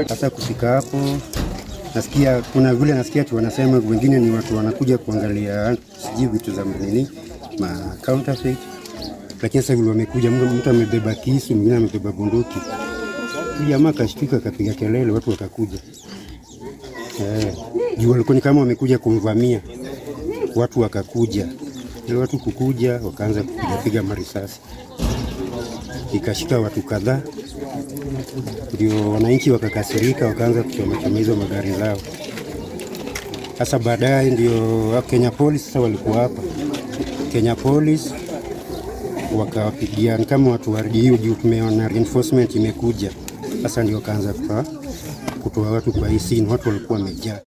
Sasa kufika hapo nasikia kuna vile nasikia tu wanasema wengine ni watu wanakuja kuangalia sijui vitu za nini ma counterfeit, lakini sasa vile wamekuja, mtu amebeba kisu, mwingine amebeba bunduki. Huyu jamaa akashtuka, akapiga kelele, watu wakakuja. Eh, juu walikuwa ni kama wamekuja kumvamia, watu wakakuja. Ile watu kukuja wakaanza kupigapiga marisasi, ikashika watu kadhaa, ndio wananchi wakakasirika, wakaanza kuchomachoma hizo magari zao. Sasa baadaye ndio Kenya Police sasa walikuwa hapa, Kenya Police wakawapigia kama watu wa RDU juu tumeona reinforcement imekuja. Sasa ndio wakaanza kutoa watu kwa hii scene, watu walikuwa wamejaa.